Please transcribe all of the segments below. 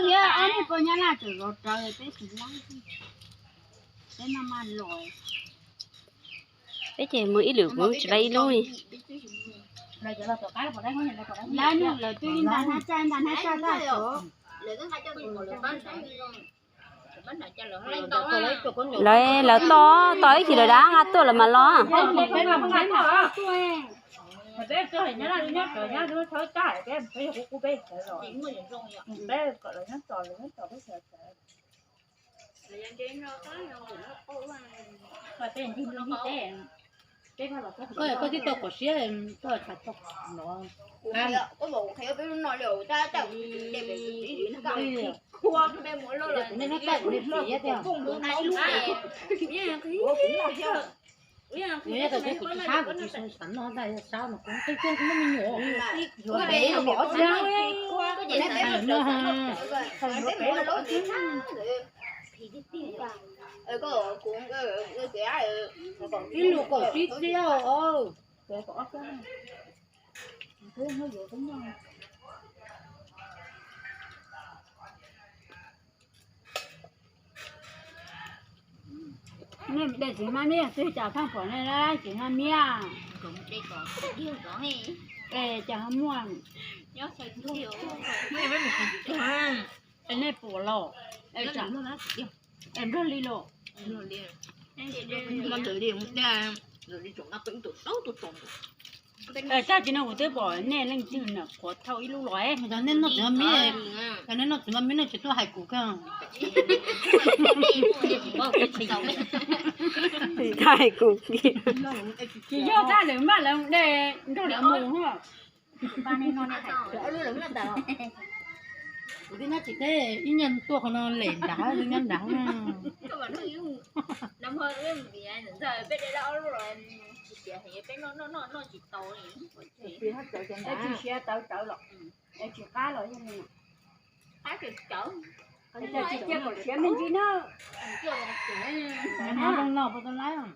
Ob niag poj Nyab Laj tseem zov rawv peb tsis laib, peb maj maj los. Peb ces mus ib lwm kuv tsis laib ib lub li. Lawv, lawv twb li nta hnab tsaj, nta hnab tsaj tag. Lawv, lawv tos, tos ib chim lawv dab nqa tuaj lawm mas los. Koj, koj twb tau kom siab, koj tsam tau no. Kuv, kuv qhia peb lub no li, tab tab kuv tsis de pem kuv txiv, kuv nej no tab kuv li siab tiag. Kuv nyob tau kuv tsis sab, kuv tsis sab no tab yog sab mas kuv qi kiag kuv muaj me nyuam. Yuav pem los pom ob txhiab no, yuav pem los pom ob txhiab. Ib lus kaum tsib txhiab os. Nej de txiv hmab miab twg cas pheej pom nej txiv hmab miab? Es cas ho muaj? Es nej pom los? Es nplog li los? Tag kis no kuv twb pom nej leej twg nws qhuav thauj ib lub los. Nej noj txiv hmab miab, nej noj txiv hmab miab nej tsis tuaj hais kuv kiag. Tsis hais kuv kiag. Tsis yog tag lawm mas lawv de nrog lawv mus. Kuv twb nyob tsis teb ib nyuag tuaj qhov no lem nrad, nyob nrad. Tsis siav tawv tawv los, tsis qab los yog li. Tsis cia kom siav me ntsis na. Zoo no puas tau laib?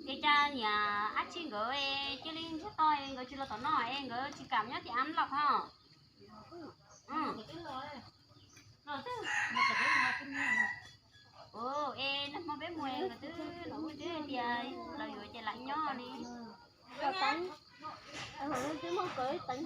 Ces cas niam ab tsi nkawd cia li ntsiag to nkawd tsis los tom no es nkawd tsis kam nyob tim av loj ho. Los twb, es nag hmo peb mus nkawd twb los ua twb tias los yuav ces lam nyob li. Twb muaj kawg teev.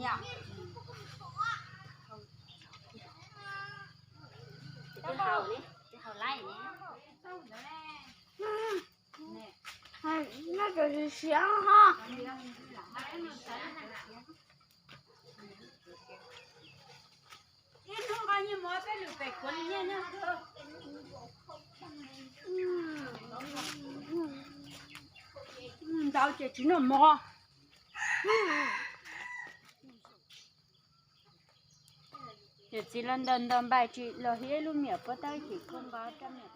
Noj cov siav siav ho. Ib hnub nqa nyiaj mov peb lwm pem kuv nyiaj nyob. Ntau ces tsis noj mov. Yawm txiv los ntaus ntaus npaim tsis los hiab lub miam puab tab sis kuj nqa rab miam.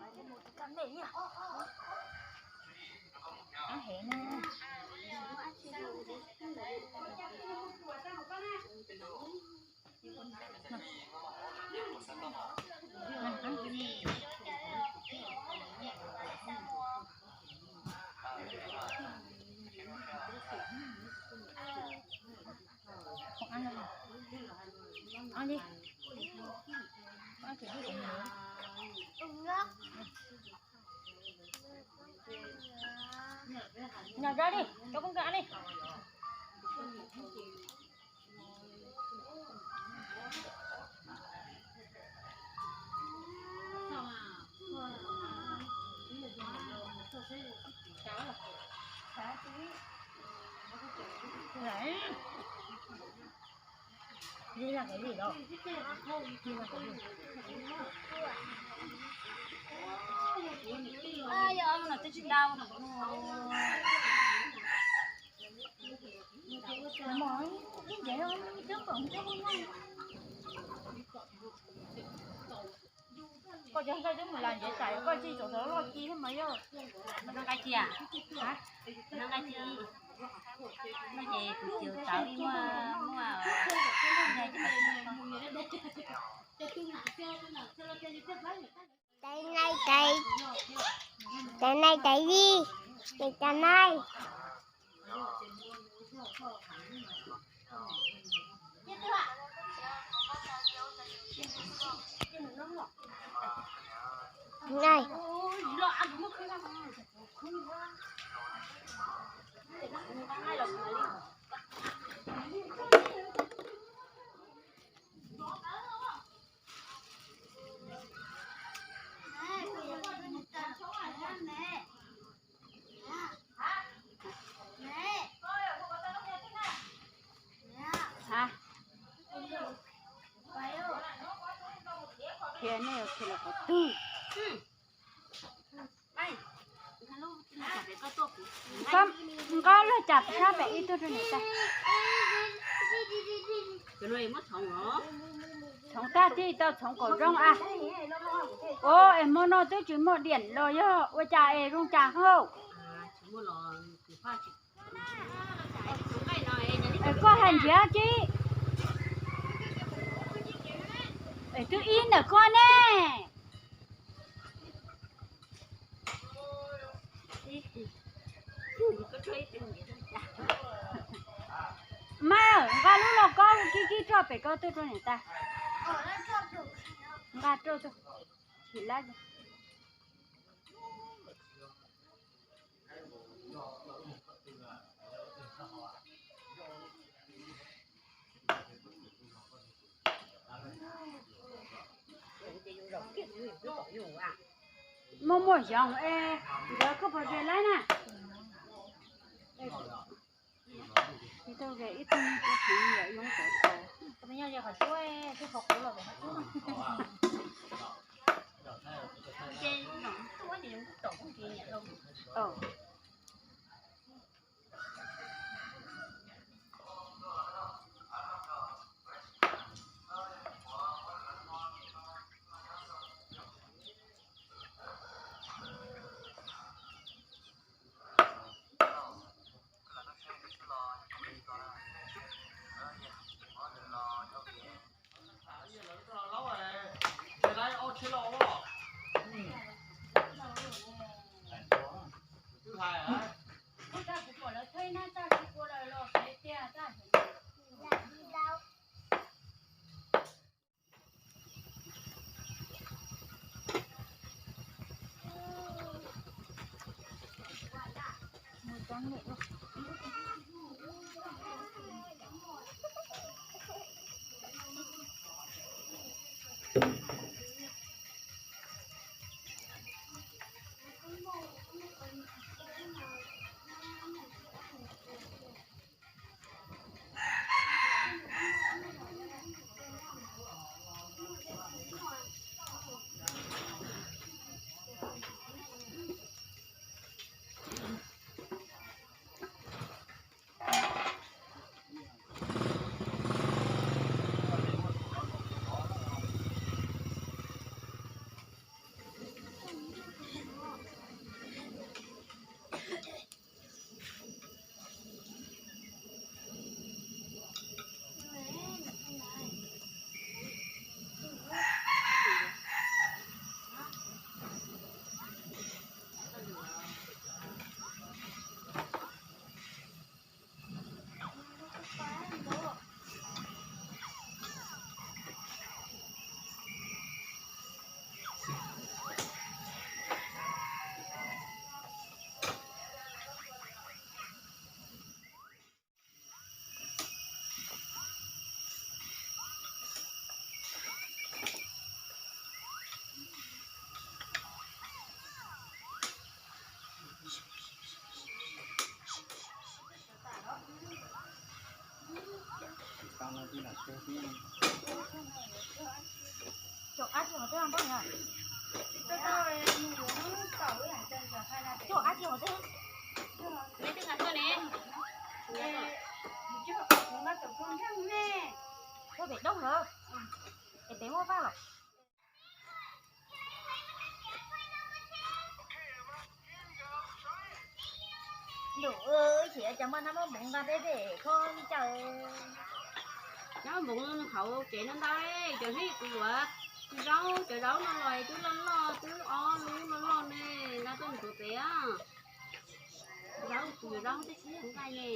Nyob zoo li, cov koob kas li. Koj cov nqaij twb mus las ntev tas, koj tsis txaus loj ci thiab mas yog. Nqaij ci, nqaij ci, no ces kuv txiv txawv li muaj, muaj, tais nai tais, tais nai tais vij, tais nai. Qhia nej qhia los qhov twg. Nqa lub cas sab pem ib tug rau niam tais. Txhoov tag tij tau txhoov kaum zoo a. Ua es hmo no twb tsis muaj diam los yog ua cas es zoo cas hauj. Es koj hais nrhiav tsis. Es twb ib ntawm koj ne. Mas nqa lub lauj kaub kib kib roj pem ko tuaj rau niam tais. Nqa rau, tsis lab. Muaj muaj xyoo es nkawd koj puas ze laib na. Ib tug ze ib tug, Peb tuaj lawm. Ntuj, ib chim cov maj nab muab npoov nqa peb pem kho li cas. Nyob npoov hauv kev no ntau, cov hnub kuv yuav zaub, cov zaub no los twb loj loj, twb ob lub loj loj ne, nqa tuaj ntxuav pem. Zaub kuv yuav zaub tib si nqa ne.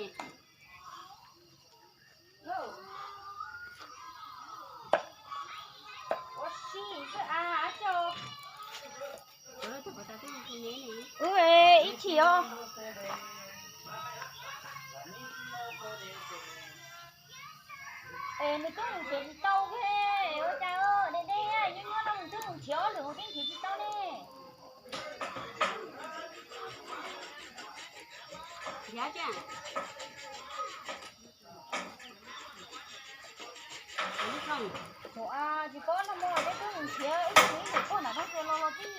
Ib chim os. Es nws twb mus nrhiav tsis tau thiab, ua cas deb deb yeej muab nws twb mus nrhiav ob lwm mus twb nrhiav tsis tau ne. Tsis paub no mas peb twb mus nrhiav ib tug ib lwm pog nram Paj Xia los los twb,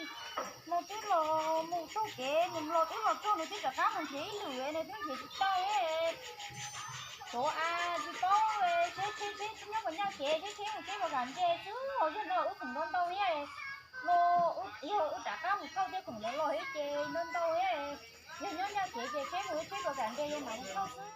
nws twb los mus txog kev nws los twb los txog nws twb rov qab mus nrhiav ib lwm nws twb nrhiav tsis tau. Tsuav as tsis paub seb tsheb tsheb nyob puas ncaj kev, tsheb tsheb mus tsheb puas kam nce xwb, yog no wb khoom ntau ntau thiab. No yog wb rov qab mus thauj tej khoom ntawd los thiab ces ntau ntau thiab. Yog nyob ncaj kev ces tsheb mus tsheb puas kam nce yog mam li thauj xwb.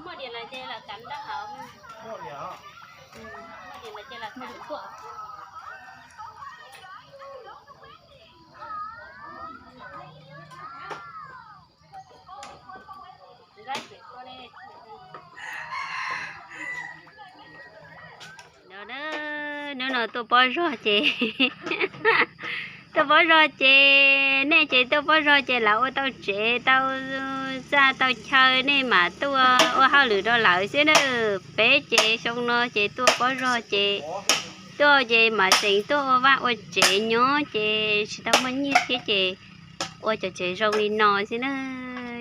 Muaj diam lawm ces lam kav nrab hauv. Muaj diam lawm ces lam kav. No, hnub no tuaj pob zog ces, tuaj pob zog ces, nej ces tuaj pob zog ces lawv ua tau tsev tau txaj tau chaw nej mam tuaj ua hauj lwm rau lawv xwb na. Peb ces xyoo no ces tuaj pob zog ces, tuaj ces mam tseem tuaj ua vaj ua tsev nyob ces tsis tau muaj nyiaj thiab ces ua cov tsev zoo li no xwb na.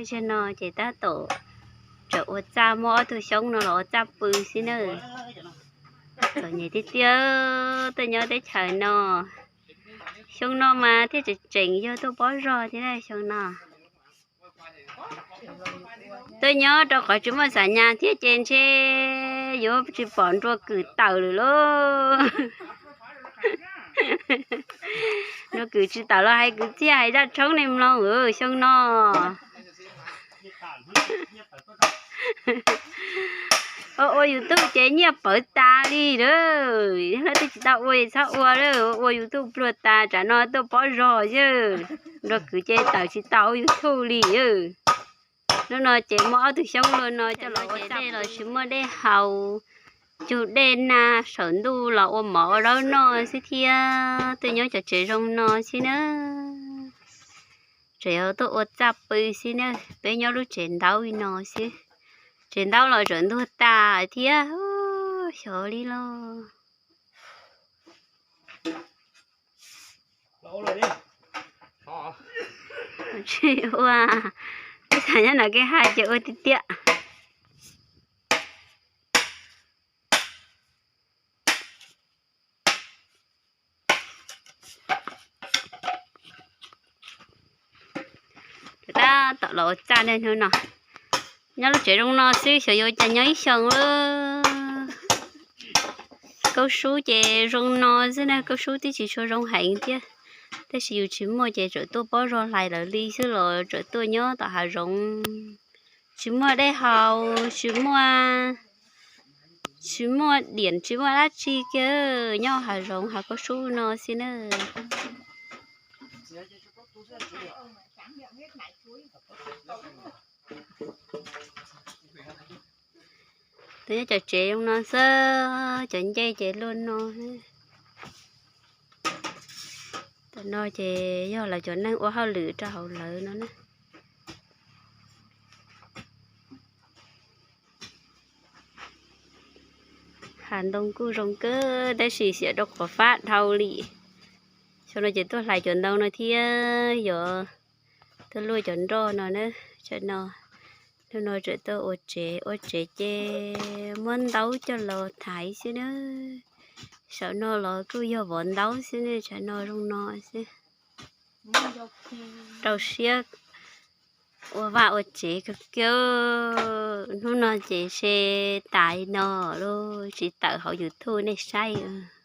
Zaum no ces tab tom tseem ua txaj, muab ob tug xyoob no los ua txaj pw xwb na. Txom nyem tiag tiag, tuaj nyob teb chaws no. Xyoo no mas thiaj tseem tseem yog tuaj pob zog thiab xyoo no. Tuaj nyob rau qhov tsis muaj xam nyas thiab ces ntshe yuav tsis pom nrua kws tawm lawm lauj. Nrua kws tsis tawm los hais kwv txhiaj hais zaj tshoob nej mloog xyoo no. Ua YouTube ces nyiaj pawv tas li lawm. Leej twg tsis tau ua txhob ua, ua YouTube pluag tas, tsam no tuaj pob zog xwb. Nrua kws ces tawm tsis tau YouTube li. Hnub no ces muab ob tug xyoob luaj no coj los ua dej los tsis muaj dej haus, cug dej na, saum ntuj los ua mov ua zaub noj xwb thiab. Tuaj nyob cov tsev zoo no xwb na. Tseem yog tuaj ua txaj pw xwb na, peb nyob lub tsev ntaub li no xwb. Tsev ntaub los zaum ntuag tas thiab, xyov li los. Tsis ua, ib txhia nyob nram kev hais ces ua tiag tiag. Tab tom los ua txaj hnub no. Nyob lub tsev zoo no xwb xyov yuav cas nyob ib xyoos lawm. Kaub sub ces zoo no xwb na, kaub sub twb tsis tshua zoo heev thiab. Tab sis yus tsis muaj ces txawm tuaj pob zog hlais lawv li xwb los txawm tuaj nyob tom hav zoov, tsis muaj dej haus, tsis muaj, tsis muaj diam, tsis muaj dab tsi kiag, nyob hav zoov hav kab sub no xwb na. Tus nyob cov tsev zoo no xwb, cov ncej ces luaj no. Tam no ces yog lawv cov neeg ua hauj lwm rau hauv lawv no na. Hav ntoo kuj zoo kawg tab sis xiam rau qhov fab dhau li. Xyoo no ces tuaj hlais cov ntoo no thiab yuav tuaj luaj cov nroj no na. Tsam no, hnub no tseem tuaj ua tsev, ua tsev ces muab ntaub coj los thaiv xwb na. Saum no los kuj yog vov ntaub xwb ne, tsam no zoo no xwb. Rau siab ua vaj ua tsev kawg kiag. Hnub no ces se tas li no lauj, tsis tawm hauv YouTube nej saib.